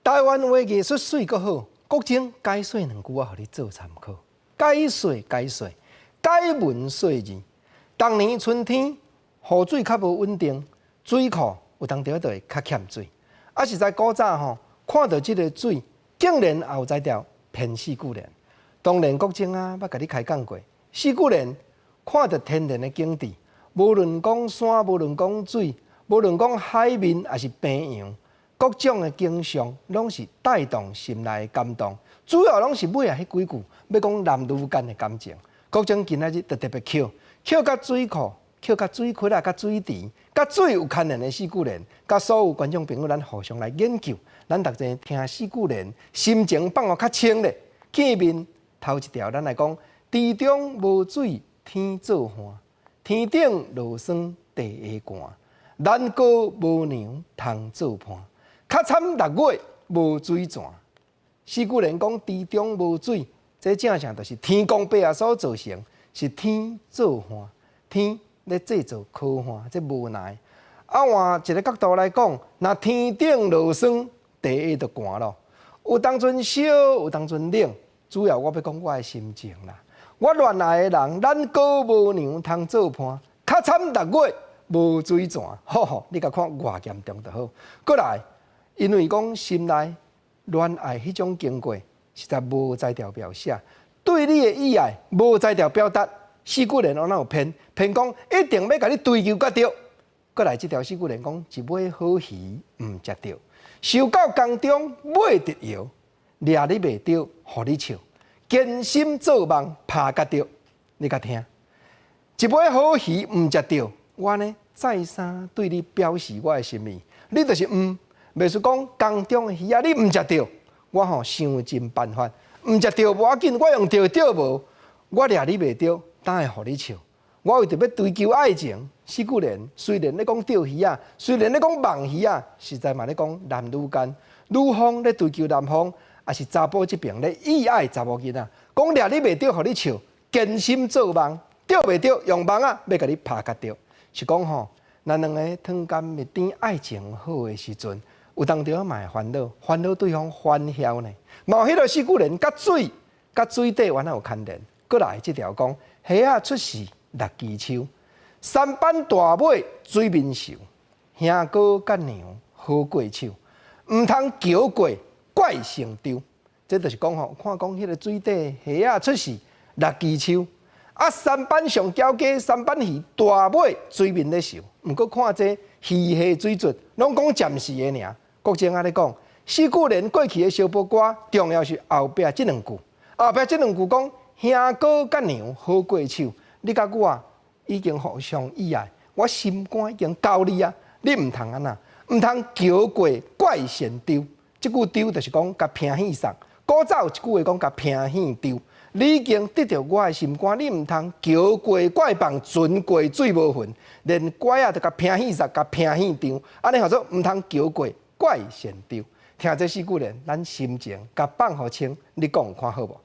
台灣話藝術媠閣好，國珍解說兩句仔，予你做參考。解說解說，解文說字。當年春天雨水較無穩定，水庫有當時就會較欠水。啊，實在古早吼，看著這个水，竟然也有才調編四句聯。當然國珍啊，捌共你開講過，四句聯看著天然的景致，無論講山，無論講水，無論講海面，抑是平洋，各種的景象，攏是帶動心內的感動。主要攏是尾仔彼幾句，欲講男女間的感情。國珍今仔日就特別抾，抾佮水庫，抾佮水溪仔，佮水池，佮水有牽連的四句聯，佮所有觀眾朋友，咱互相來研究。咱逐個聽四句聯，心情放予較輕咧。見面頭一條，咱來講：池中無水天做旱，天頂落霜地下寒。咱哥無娘通做伴，較慘六月無水泉。四句聯講池中無水，這正正就是天公伯仔所造成，是天做旱，天咧製造苦旱，這無奈。啊，換一个角度來講，若天頂落霜，地下就寒咯。有當陣燒，有當陣冷，主要我欲講我的心情啦。我戀愛的人，咱哥無娘通做伴，較慘六月無水泉。好好，你共看偌嚴重就好。閣來，因為講心內戀愛彼種經過，實在無才調描寫，對你的意愛無才調表達。四句聯攏有編編講，一定欲共你追求佮著。閣來這條四句聯講，一尾好魚毋食著，收到江中尾直搖，掠你袂著，予你笑，堅心做夢拍佮著。你共聽，一尾好魚毋食著，我呢再三對你表示我的心意，你就是毋。袂輸講江中的魚仔，你毋食著，我吼想盡辦法，毋食著無要緊，我用釣釣無，我掠你袂著，當會予你笑。我為著欲追求愛情，四句聯雖然咧講釣魚仔，雖然咧講網魚仔，實在嘛咧講男女間，女方咧追求男方，抑是查埔這爿咧意愛查某囡仔，講掠你袂著，予你笑，堅心做夢，釣袂著，用網仔欲共你拍佮著，是講吼，咱兩个糖甘蜜甜愛情好的時陣，有當時嘛會煩惱，煩惱對方歡笑呢。嘛有彼个四句聯，佮水佮水底原來有牽連。閣來這條講，蝦仔出世六支手，三班大尾水面泅，兄哥佮娘好過手，毋通橋過怪成舟。這就是講吼，看講彼个水底蝦仔出世六支手，啊三班上澆雞，三班魚大尾水面咧泅。毋過看這魚蝦水質，攏講暫時的爾。國珍按呢講，四句聯過去的燒報歌，重要是後壁這兩句。後壁這兩句講兄哥佮娘好過手，你佮我已經互相意愛，我心肝已經交你啊，你毋通按怎，毋通橋過怪仙舟。這句舟就是講共平戲送。古早有一句話講共平戲丟，你已經得著我的心肝，你毋通橋過怪放船過水無痕，連拐仔都共平戲送，共平戲丟，按呢號做毋通橋過怪仙舟。聽這四句聯，咱心情共放予輕，你講有看好無？